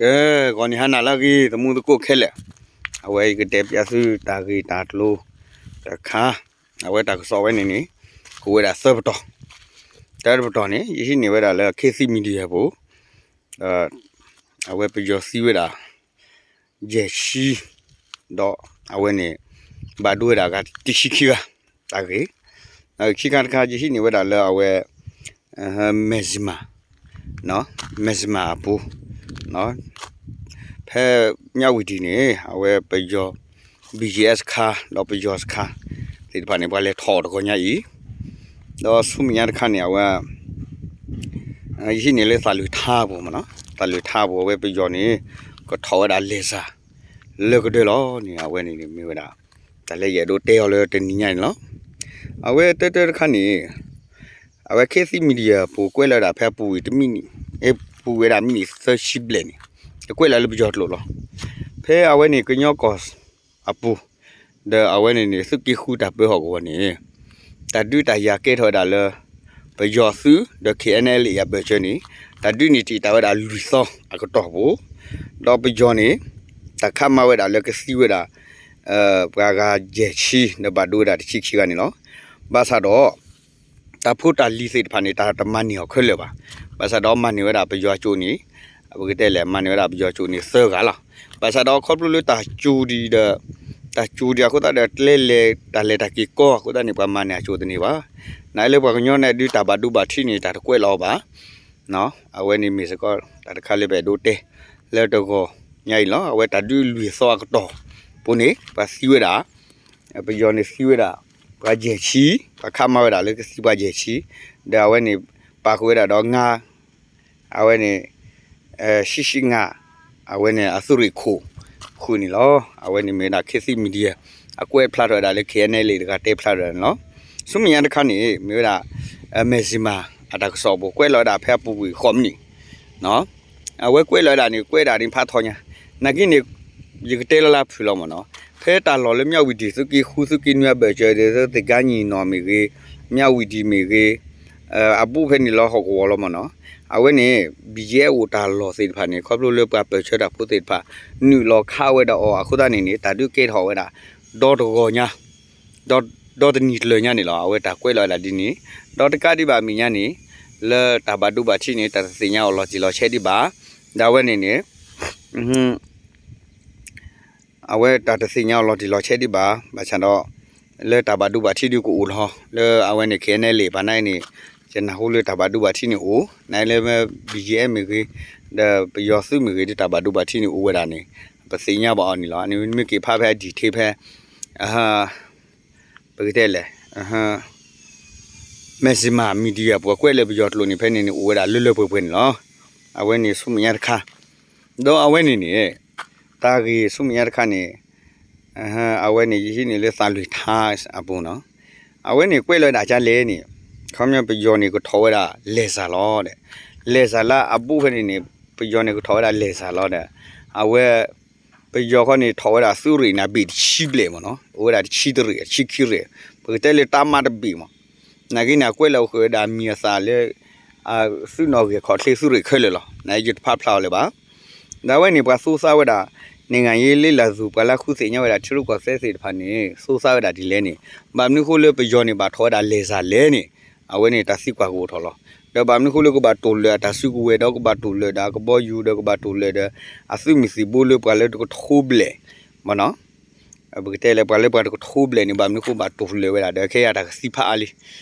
ကဲ, ဂီၤနံၤဟါနၤလၢအဂ့ၤ သမူသကိးခဲလၢာ်, အဝဲယကတဲပျးသုတၢ်ဂ့ၢ်တၢ်ကျိၤတခါ, အဝဲတၢ်ကစီၣ်ဝဲန့ၣ်န့ၣ် ကအိၣ်ဝဲဒၣ်သၢပတီၢ်, တၢ်တပတီၢ်န့ၣ် ယဟံးန့ၢ်ဝဲဒၣ်လၢ ခေတ်သစ် Media ပူၤ, အဝဲပယီၤသံဝဲဒၣ် ယဲၢ်ဆံ, ဒီးအဝဲန့ၣ် ဘၣ်ဒိဝဲဒၣ်အဂၤတဆံခံဂၤ, တၢ်ဂ့ၢ်, ခံခါတခါ ယဟံးန့ၢ်ဝဲဒၣ်လၢအဝဲ မဲၢ်စံမၢ်, မဲၢ်စံမၢ်အပူၤ, ဖဲမၠၣ်ဝံၤဒံးန့ၣ် အဝဲပယီၤ ဘီၣ်ကၠ့အဲး စခါ ဒီးပယီၤစခါ သ့ၣ်တဖၣ်န့ၣ် ပှၤလဲၤထီၣ်အီၤတဂီၤညါအံၤ, ဒီးဆူမဲာ်ညါတခါန့ၣ် အဝဲ ယဟံးန့ၢ်လၢသးလွံၢ်ထါပူၤမ့ၢ်နီၤ, သးလွံၢ်ထါပူၤ အဝဲပယီၤန့ၣ် ကထီၣ်ဝဲဒၣ်လဲၤစၢ် လၢကဒၢလီၤန့ၣ် အဝဲန့ၣ်န့ၣ်မ့ၢ်ဝဲဒၣ် တၢ်လၢယအဲၣ်ဒိးတဲအီၤလၢတနံၤညါန့ၣ်လီၤ. အဝဲတၢတၢတခါန့ၣ် အဝဲ ခေတ်သစ် Media ပူၤကွဲးလီၤဝဲဒၣ်ဖဲအပူၤကွံာ်တမံးနံး, အပူၤကွံာ်ဝဲဒၣ်မံးနံးသၢဆံဘျဲၣ်န့ၣ် အကွဲးလီၤလၢပယီၤကျိာ်လီၤ. ဖဲအဝဲန့ၣ် ကညီကီၢ်အပူၤ ဒီးအဝဲန့ၣ်န့ၣ် သုးက့ဃုတၢ်ပၢဟီၣ်ကဝီၤန့ၣ် တၢ်ဒုးတၢ်ယၤကဲထီၣ်ဝဲဒၣ်လၢ ပယီၤသုးဒီး KNLA အဘၢၣ်စၢၤန့ၣ် တၢ်ဒုးန့ၣ်တံာ်တာ်ဝဲဒၣ်လွံၢ်သီအကတီၢ်ပူၤ, ဒီးပယီၤန့ၣ် တၢ်ခးမၤဝဲဒၣ်လၢကသံဝဲဒၣ် ပှၤဂၤယဲၢ်ဆံ ဒီးဘၣ်ဒိဝဲဒၣ်တဆံခံဂၤန့ၣ်လီၤ. ဘၣ်ဆၣ်ဒီး တၢ်ဖိတၢ်လံၤသ့ၣ်တဖၣ်န့ၣ် တၢ်တမၤန့ၢ်အီၤခဲလၢာ်ဘၣ်. ဘၣ်ဆၣ်ဒီးမၤန့ၢ်ဝဲဒၣ်ပယီၤကၠိန့ၣ် ပကတဲလဲၣ် မၤန့ၢ်ဝဲဒၣ်ပယီၤကၠိန့ၣ်သၢဂၤလီၤ. ဘၣ်ဆၣ်ဒီးခီဖျိလၢတၢ်ကၠိဒံးဒီး တၢ်ကၠိဒံးအဃိသတးဒီး ကျဲလဲၤတၢ်လဲၤတၢ်က့ၤကီအဃိသတးန့ၣ် ပှၤမၤန့ၢ်အကၠိတန့ၢ်ဘၣ်. နလၢပှၤကညီန့ၣ်ဒုးတၢ်ဘၣ်ဒိဘၣ်ထံးန့ၣ် တၢ်တကွဲးလီၤအီၤဘၣ်. အဝဲန့ၣ်မ့ၢ်စ့ၢ်ကီး တၢ်တခါလၢပအဲၣ်ဒိးတဲ လၢတဂီၤညါအံၤလီၤ. အဝဲတၢ်ဒုးလွံၢ်သီအကတီၢ်ပူၤန့ၣ် ပှၤသံဝဲဒၣ် ပယီၤန့ၣ်သံဝဲဒၣ် ပှၤယဲၢ်ဆံ, ပှၤခးမၤဝဲဒၣ်လၢကသံပှၤယဲၢ်ဆံ, ဒီးအဝဲန့ၣ် ပာ်ဃုာ်ဝဲဒၣ်ဒီး အဝဲန့ၣ် ဆံးဆံးငါ အဝဲန့ၣ်အသုးရ့ၣ်ခိၣ်ဃုာ်န့ၣ်လီၤ. အဝဲန့ၣ်မ့ၢ်ဝဲဒၣ် ခေတ်သစ် Media အကွဲးဖျါထီၣ်ဝဲဒၣ်လၢ KNLA တဂၤတဲဖျါထီၣ်ဝဲဒၣ်န့ၣ်လီၤ. ဆူမဲာ်ညါတခါန့ၣ် မ့ၢ်ဝဲဒၣ် မဲၢ်စံမၢ်အတၢ်ကစီၣ်ပူၤ ကွဲးလီၤဝဲဒၣ်ဖဲအပူၤကွံာ်ဃိးမံးနံး အဝဲကွဲးလီၤဝဲဒၣ်န့ၣ် ကွဲးဒၣ်န့ၣ်ဖးထီညါ, နာ်က့န့ၣ် ယကတဲလၢလၢဖုၣ်လီၤမ့ၢ်နီၤ, ဖဲတၢ်လီၢ်လၢမၠၣ်ဝံၤဒံး သုးက့ဃု သုးက့နွံအဘၢၣ်စၢၤဒ်သိး သ့ၣ်ကါညံၣ်နီၣ်မ့ၢ်ဂ့ၤ, မၠၣ်ဝံၤဒံးမ့ၢ်ဂ့ၤ, အဘူးဖဲန့ၣ်လီၤဟီၣ်ကဝီၤလီၤမ့ၢ်နီၤ, အဝဲန့ၣ် ဘီၣ်ကၠ့အဲး အိၣ်တၢ်လီၢ်သ့ၣ်တဖၣ်န့ၣ် ခီဖျိလၢပှၤပၢၢ်ဆၢတၢ်ဖိသ့ၣ်တဖၣ် နုာ်လီၤခးဝဲဒၣ်အီၤအဃိသတးန့ၣ်န့ၣ် တၢ်ဒုးကဲထီၣ်ဝဲဒၣ် ဒီတဂီၤညါ ဒီးတနံၤတလၢာ်ညါန့ၣ်လီၤ. အဝဲတၢ်ကွဲးလီၤဝဲဒၣ်ဒ်န့ၣ်, ဒီးတကးဒံးဘၣ်မဲာ်ညါန့ၣ် လၢတၢ်ဘၣ်ဒိဘၣ်ထံးန့ၣ် တၢ်တသ့ၣ်ညါအီၤလီၤတံၢ်လီၤဆဲးဒံးဘၣ်, ဒီးအဝဲန့ၣ်န့ၣ် အဝဲတၢ်တသ့ၣ်ညါအီၤလီၤတံၢ်လီၤဆဲးဒံးဘၣ်, ဘၣ်ဆၣ်ဒီး လၢတၢ်ဘၣ်ဒိဘၣ်ထံးဒုးကအိၣ်လီၤ, လၢအဝဲန့ၣ် KNLA ဘၣ်နၤအံၤန့ၣ် ယနၢ်ဟူလၢတၢ်ဘၣ်ဒိဘၣ်ထံးန့ၣ်အိၣ်, နလၢ ဘီၣ်ကၠ့အဲး မ့ၢ်ဂ့ၤ, ဒီးပယီၤသုးမ့ၢ်ဂ့ၤ ဒ်တၢ်ဘၣ်ဒိဘၣ်ထံးန့ၣ်အိၣ်ဝဲဒၣ်န့ၣ် ပသ့ၣ်ညါဘၣ်အီၤန့ၣ်လီၤ. အန့ၣ်မ့ၢ်က့ၤဖးဖဲအ detail ဖဲ ပကတဲလဲၣ် မဲၢ်စံမၢ် Media ပူၤကွဲးလၢပယီၤကျိာ်န့ၣ် ဖဲန့ၣ်န့ၣ် အိၣ်ဝဲဒၣ်လၢလၢပှဲၤပှဲၤန့ၣ်လီၤ. အဝဲန့ၣ်ဆူမဲာ်ညါတခါ, ဒီးအဝဲန့ၣ်န့ၣ် တၢ်ဂ့ၢ်ဆူမဲာ်ညါတခါန့ၣ် အဝဲန့ၣ် ယဟံးန့ၢ်လၢသးလွံၢ်ထါအပူၤနီၤ, အဝဲန့ၣ်ကွဲးလီၤဝဲဒၣ်ကလဲၣ်န့ၣ် ခီပညီပယီၤန့ၣ်ကထီၣ်ဝဲဒၣ်လဲၤစၢ်လီၤဒီး လဲၤစၢ်လၢအဘူးဖဲန့ၣ်န့ၣ် ပယီၤန့ၣ်ကထီၣ်ဝဲဒၣ်လဲၤစၢ်လီၤဒီး အဝဲ ပယီၤခီန့ၣ် ထီၣ်ဝဲဒၣ်သုးရ့ၣ်န့ၣ် ဘ့ၣ်တဆံဘျဲၣ်မ့ၢ်နီၤ, အိၣ်ဝဲဒၣ်တဆံတရ့ၣ် တဆံခံရ့ၣ်, ပကတဲလၢတၢ်မၤတဘ့ၣ်မး, နာ်က့န့ၣ် အကွဲးလီၤဃုာ်ဝဲဒၣ်မံၤအသးလၢ သုးနီၣ်ဂံၢ်ခီၣ်ချ့သုးရ့ၣ်ခဲလၢာ်လီၤ, နာ်က့ယတဖးဖျါအီၤလၢၤဘၣ်. ဒီးအဝဲန့ၣ် ပှၤသိသးဝဲဒၣ် နံၣ်ဂၤယ့လ့လၢ်သူၣ် ပှၤလၢဃုသ့ၣ်ညါဝဲဒၣ်ထံရူၢ်ကီၢ်သဲးသ့ၣ်တဖၣ်န့ၣ် သိသးဝဲဒၣ်ဒ်လဲၣ်န့ၣ်, ဘၣ်မနုၤဃိလၢပယီၤန့ၣ် ဘၣ်ထီၣ်ဝဲဒၣ်လဲၤစၢ်လဲၣ်န့ၣ် အဝဲန့ၣ်တၢ်သံကွၢ်ကအိၣ်ထီၣ်လီၤ. ဒီးဘၣ်မနုၤဃိလၢကဘၣ်တိၢ်လၢာ်အတၢ်စုကဝဲၤ ဒီးကဘၣ်တိၢ်လၢာ်ဒီး ကဘီယူၤဒီးကဘၣ်တိၢ်လၢာ်ဒီး အသုးမုၢ်သံၣ်ဘိလၢပှၤလၢတကထိဘျဲၣ်မ့ၢ်နီၤ, ပကတဲလၢပှၤလၢပှၤတကထိဘျဲၣ်န့ၣ် ဘၣ်မနုၤဃိဘၣ်တိၢ်လၢာ်ဝဲဒၣ်ဒီး ခဲအံၤတၢ်ကသံဖးအါလံ.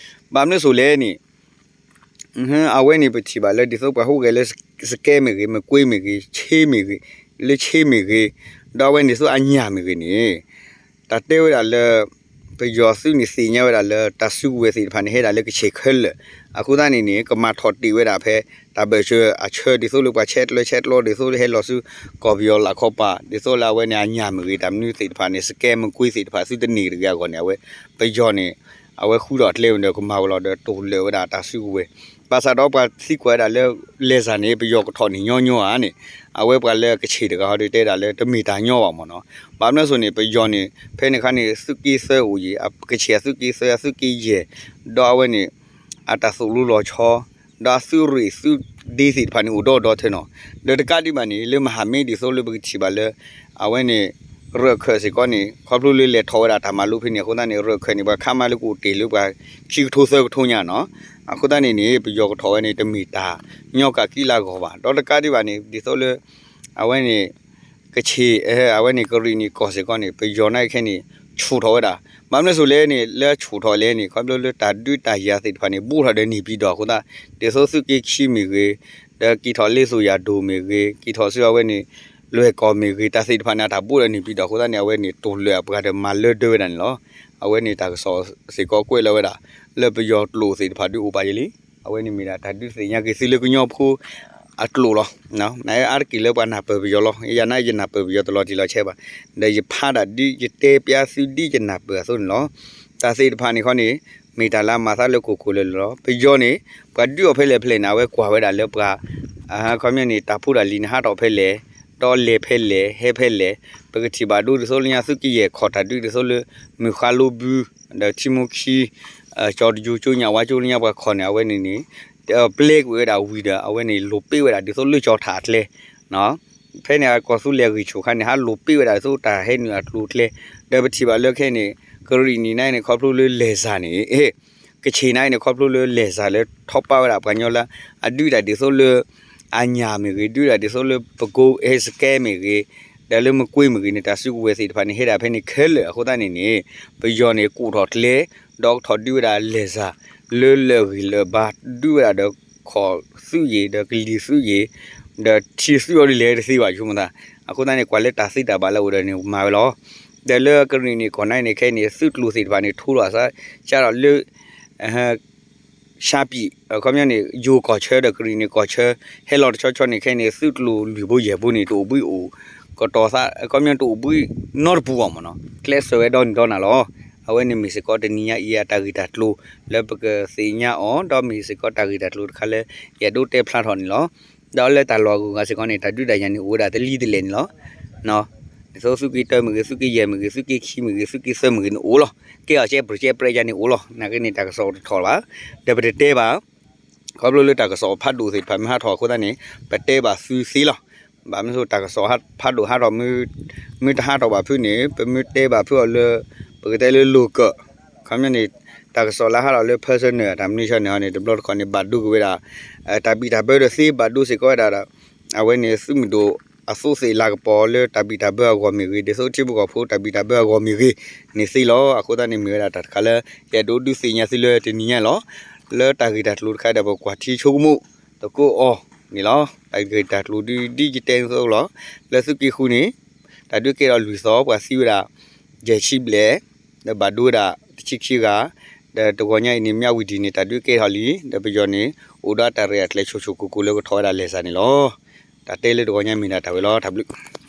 ဘၣ်မနုၤစိၤလဲၣ်န့ၣ် အဝဲန့ၣ်ပထံၣ်ဘၣ်လၢဒ်သိးပှၤဟူးဂဲၤလၢစကဲမ့ၢ်ဂ့ၤ, မကွ့မ့ၢ်ဂ့ၤ, ဆ့မ့ၢ်ဂ့ၤ, လၢဆ့မ့ၢ်ဂ့ၤ, ဒီးအဝဲန့ၣ်ဒ်သိးအညၣ်မ့ၢ်ဂ့ၤန့ၣ် တၢ်တဲဝဲဒၣ်လၢ ပယီၤသုးန့ၣ်သ့ၣ်ညါဝဲဒၣ်လၢတၢ်စုကဝဲၤသ့ၣ်တဖၣ်န့ၣ် ဟဲဒၣ်လၢကဆဲးခဲလၢာ်, အဃိသတးန့ၣ်န့ၣ် ကမၤထီၣ်တ့ၢ်ဝဲဒၣ်ဖဲ တၢ်ဘၢၣ်စၢၤအဆၢ ဒ်သိးလၢပှၤဆဲးကျၢဆဲးကျိး ဒ်သိးလၢဟဲလီၤဆူ ကီၢ်ပယီၤလၢ်ခီပၤ ဒ်သိးလၢအဝဲန့ၣ်အညၣ်မ့ၢ်ဂ့ၤ တၢ်မနုၤသ့ၣ်တဖၣ်န့ၣ် စကဲမကွ့သ့ၣ်တဖၣ်သုတန့ၢ်တဂ့ၤအဂီၢ်န့ၣ် အဝဲ ပယီၤန့ၣ် အဝဲဃုထီၣ်ကျဲဝဲဒီးကမၤဝဲလီၤဒီး တိၢ်လၢာ်ဝဲဒၣ်တၢ်စုကဝဲၤ, ဘၣ်ဆၣ်ဒီးပှၤသံကွၢ်ဝဲဒၣ်လၢ လဲၤစၢ်န့ၣ် ပယီၤကထီၣ်န့ၢ်ညီညီဧါန့ၣ်, အဝဲပှၤလၢကဆဲးတဂၤဟီဒီးတဲဒၣ်လၢတမ့ၢ်တၢ်ညီဘၣ်မ့ၢ်နီၤ, ဘၣ်မနုၤစိၤန့ၣ် ပယီၤန့ၣ် ဖဲန့ၣ်အခါန့ၣ် သုးက့သၢအိၣ်ယံၤ ကဆဲးအသုးက့သၢ အသုးက့ယဲၢ်, ဒီးအဝဲန့ၣ် အတၢ်သိၣ်လိလီၤဆီ ဒီးအသုးရ့ၣ်သုးဒ့သ့ၣ်တဖၣ်န့ၣ် အိၣ်ဒီဒီထဲနီၤ. ဒီးတကးဒံးဘၣ်န့ၣ် လၢမဟာမိတ်ဒ်သိးလၢပကထံၣ်ဘၣ်လၢ အဝဲန့ၣ် ရခိုင်စ့ၢ်ကီးန့ၣ် ခီဖျိလၢလဲၤထီၣ်ဝဲဒၣ်တၢ်မၤလိဖဲန့ၣ် အဃိသတးန့ၣ် ရခိုင်န့ၣ် ပှၤခါမါလၢကအိၣ်တ့ၢ်လၢပှၤခံကထိသၢကထိညါနီၤ. အဃိသတးန့ၣ်န့ၣ် ပယီၤကထီၣ်ဝဲန့ၣ် တမ့ၢ်တၢ်ညီကးကံလၢအဂီၢ်ဘၣ်. ဒီးတကးဒံးဘၣ်န့ၣ် ဒ်သိးလၢ အဝဲန့ၣ် ကချ့ၣ် အဝဲန့ၣ် ကရံၣ်နံၣ်ကီၢ်စ့ၢ်ကီးန့ၣ် ပယီၤနာ်က့ခဲအံၤန့ၣ် ဆူၣ်ထီၣ်ဝဲဒၣ်. ဘၣ်မနုၤအဃိလဲၣ်န့ၣ် လၢဆူၣ်ထီၣ်လဲၣ်န့ၣ် ခီဖျိလၢတၢ်ဒုးတၢ်ယၤသ့ၣ်တဖၣ်န့ၣ် ဘူးထီၣ်ဒီးန့ၢ်ပံၤဒီးအဃိသတး ဒ်သိးသုးက့ခံမ့ၢ်ဂ့ၤ, ဒီးက့ၤထီၣ်လ့သူၣ်ယၤဒိၣ်မ့ၢ်ဂ့ၤ, က့ၤထီၣ်ဆူအဝဲန့ၣ် လွဲၢ်ကီၢ်မ့ၢ်ဂ့ၤ, တၢ်သ့ၣ်တဖၣ်န့ၣ် အတၢ်ဘူးဒီးန့ၢ်ပံၤဒီးအဃိသတးန့ၣ် အဝဲန့ၣ်တိၢ်လၢာ်အပှၤဒီးမၤလၢဒၢဝဲဒၣ်န့ၣ်လီၤ. အဝဲန့ၣ်တၢ်ကစီၣ်စ့ၢ်ကီးကွဲးလီၤဝဲဒၣ် လၢပယီၤကျိာ်သ့ၣ်တဖၣ်ဒုးအိၣ်ပာ်ယလံ. အဝဲန့ၣ်မ့ၢ်ဒၣ်တၢ်ဒုးသ့ၣ်ညါက့ၤသုလၢကညီဖိအကျိာ်လီၤ. နအါတက့ၢ်လၢပှၤနၢ်ပၢၢ်ပယီၤလီၤ. ယၤန့ၣ်ယနၢ်ပၢၢ်ပယီၤတလီၤတံၢ်လီၤဆဲးဘၣ်. ဒီးယဖးဒၣ်ဒ်ယတဲပျါသုဒ်ယနၢ်ပၢၢ်အသိးန့ၣ်လီၤ. တၢ်သ့ၣ်တဖၣ်န့ၣ်ခီန့ၣ် မ့ၢ်တၢ်လၢအမၤသးလၢကိၢ်ကိၢ်လၢာ်လၢာ်လီၤ. ပယီၤန့ၣ် ပှၤဒုးအီၤဖဲလဲၣ်ဖဲလဲၣ်န့ၣ် အဝဲကွၢ်ဝဲဒၣ်လၢပှၤ ခီပညီန့ၣ် တၢ်ဖိတၢ်လံၤန့ၣ် ဟးထီၣ်ဖဲလဲၣ်, ဒီးလဲၤဖဲလဲၣ် ဟဲဖဲလဲၣ်. ပကထံၣ်ဘၣ်ဒိဒ်သိးလၢညါသုးက့ယဲၢ်ခီၣ်တၢ်ဒုးဒ်သိးလၢ မုၢ်ဃါလိဘု ဒီးထံမိၢ်ခံ ကၠီတယိကၠိညၣ်ဝါကၠိလၢညါပှၤခီၣ်န့ၣ် အဝဲန့ၣ်န့ၣ် ပျဲကွံာ်ဝဲဒၣ်ဝံၤဒီး အဝဲန့ၣ်လိာ်ပ့ၢ်ဝဲဒၣ်ဒ်သိးလၢကၠီထးအကျဲ ဖဲန့ၣ် ကီၢ်သူလ့ၤအဂံၢ်ဆူၣ်ခါန့ၣ် ဟးလိာ်ပ့ၢ်ဝဲဒၣ်ဒ်သိးတၢ်ဟဲနုာ်အကျိၤအကျဲ. ဒီးပထံၣ်ဘၣ်လၢခဲအံၤန့ၣ် ကရံၣ်နံၣ်န့ၣ်န့ၣ် ခီဖျိလၢလဲၤစၢ်န့ၣ် ကချ့ၣ်န့ၣ်န့ၣ် ခီဖျိလၢလဲၤစၢ်လၢထီၣ်ပာ်ဝဲဒၣ်ပှၤကညီလၢ အဒုးဒၣ်ဒ်သိးလၢ အညၣ်မ့ၢ်ဂ့ၤ, ဒုးဒၣ်ဒ်သိးလၢပကိးဟဲစကဲမ့ၢ်ဂ့ၤ, ဒီးလၢမကွ့မ့ၢ်ဂ့ၤန့ၣ် တၢ်စုကဝဲၤသ့ၣ်တဖၣ်န့ၣ် ဟဲဒၣ်ဖဲန့ၣ်ခဲလၢာ်အဃိသတးန့ၣ်န့ၣ် ပယီၤန့ၣ် ကိးထီၣ်ကျဲ ဒီးကထီၣ်ဒုးဝဲဒၣ်လဲၤစၢ် လၢလၢာ်ဂံၢ်လၢာ်ဘါ ဒုးဝဲဒၣ်ဒီးခီၣ်သုးယံၤ ဒီးကလံၤသုးယံၤ ဒီးထံသုးအီၤဒ်လဲၣ်တသ့ဘၣ်ဆိကမိၣ်သး. အဃိသတးန့ၣ် ကွၢ်လၢတၢ်သ့တၢ်ဘၣ်လၢအအိၣ်ဒီးန့ၣ် မၤဝဲလီၤ. ဒီးလၢကရံၣ်နံၣ်ကီၢ်န့ၣ်န့ၣ် ခဲအံၤန့ၣ် သုးကျိၤသ့ၣ်တဖၣ်န့ၣ် ထိးထီၣ်အသး ကၢ်ထီၣ်လၢ ရှါပံၤ ခီပညီန့ၣ် ယိၤကီၢ်ဆၢဒီးကရံၣ်နံၣ်ကီၢ်ဆၢ ဟဲလီၤတဆီဆီန့ၣ် ခဲအံၤန့ၣ် သုးကျိၤလွံၢ်ဘိယဲၢ်ဘိန့ၣ် တအိၣ်ဘှံးအိၣ်ကတီၤသး ခီပညီတအိၣ်ဘှံးနီတပူၤဘၣ်မ့ၢ်နီၤ ကျဲးစၢးဝဲဒီနံၤဒီနၤလီၤ. အဝဲန့ၣ်မ့ၢ်စ့ၢ်ကီးတနံၤညါအံၤအတၢ်ဂ့ၢ်တၢ်ကျိၤလၢပကသ့ၣ်ညါအီၤ ဒီးမ့ၢ်စ့ၢ်ကီးတၢ်ဂ့ၢ်တၢ်ကျိၤတခါလၢ ယအဲၣ်ဒိးတဲဖျါထီၣ်န့ၣ်လီၤ. ဒီးလၢတၢ်လီၢ်အဂုၤအဂၤစ့ၢ်ကီးန့ၣ် တၢ်ဒုးတၢ်ယၤန့ၣ်အိၣ်ဝဲဒၣ်တလံၤတလဲၣ်န့ၣ်လီၤ. ဒ်သိးသုးက့တၢမ့ၢ်ဂ့ၤ, သုးက့ယဲၢ်မ့ၢ်ဂ့ၤ, သုးက့ခံမ့ၢ်ဂ့ၤ, သုးက့သၢမ့ၢ်ဂ့ၤန့ၣ်အိၣ်လီၤ. ကဲအီၤကဲပြဲးကဲပြဲးယၤန့ၣ်အိၣ်လီၤ. နာ်က့န့ၣ် တၢ်ကစီၣ်တထီၣ်ဘၣ်. ဒီးပတတဲဘၣ် ခီဖျိလၢတၢ်ကစီၣ်ဖးဒိၣ်သ့ၣ်တဖၣ်မ့ၢ်ဟးထီၣ်အဃိသတးန့ၣ် ပတဲဘၣ်သုသ့လီၤ. ဘၣ်မနုၤအဃိ တၢ်ကစီၣ်ဖးဒိၣ်ဟးထီၣ် မ့ၢ်တဟးထီၣ်ဘၣ်ဖုန့ၣ် ပမ့ၢ်တဲဘၣ်ဖုအီၤလၢ ပကတဲလၢလိၤကၢး ခီပညီန့ၣ် တၢ်ကစီၣ်လၢဟးထီၣ်လၢ personal တၢ်မနုၤဆၢန့ၣ်ဟီန့ၣ် တဘျီတခီၣ်န့ၣ် ဘၣ်ဒိက့ၤဝဲဒၣ် တၢ်ဘံၣ်တၢ်ဘၢဒီးသ့ ဘၣ်ဒိစ့ၢ်ကီးဝဲဒၣ်ဒီး အဝဲန့ၣ်သုးမုၢ်ဒိၣ်အသိးသ့ၣ်လၤကပီၤလၢတၢ်ဘံၣ်တၢ်ဘၢအဂီၢ်မ့ၢ်ဂ့ၤ, ဒ်သိးထံဖိကီၢ်ဖိတၢ်ဘံၣ်တၢ်ဘၢအဂီၢ်မ့ၢ်ဂ့ၤန့ၣ်သ့လီၤ. အဃိသတးန့ၣ်မ့ၢ်ဝဲဒၣ်တၢ်တခါလၢ ယအဲၣ်ဒိးဒုးသ့ၣ်ညါသုလၢတနံၤညါလီၤ. လၢတၢ်ဂ့ၢ်တၢ်ကျိၤတခါဒီးပကွၢ်ထံဆိကမိၣ်သကိးအီၤန့ၣ်လီၤ. တၢ်ဂ့ၢ်တၢ်ကျိၤဒ်ဒ်ယတဲသိးလီၤ. လၢသုးက့ဃုန့ၣ် တၢ်ဒုးကဲထီၣ်လွံၢ်သီ ပှၤသံဝဲဒၣ် ယဲၢ်ဆံဘျဲၣ် ဒီးဘၣ်ဒိဝဲဒၣ်တဆံခံဂၤ, ဒီးတဂီၤညါအံၤန့ၣ် မၠးဝံၤဒံၣ်န့ၣ် တၢ်ဒုးကဲထီၣ်လံ, ဒီးပယီၤန့ၣ် အိၣ်ဒီးတၢ်ရဲၣ်တၢ်ကျဲၤဆိၣ်ဆိၣ်ကိၢ်ကိၢ်လၢကထီၣ်ဝဲဒၣ်လဲၤစၢ်န့ၣ်လီၤ. တၢ်တဲလၢတဂီၤညါမ့ၢ်ဒၣ်တၢ်ဝဲလီၤ. တၢ်ဘျုး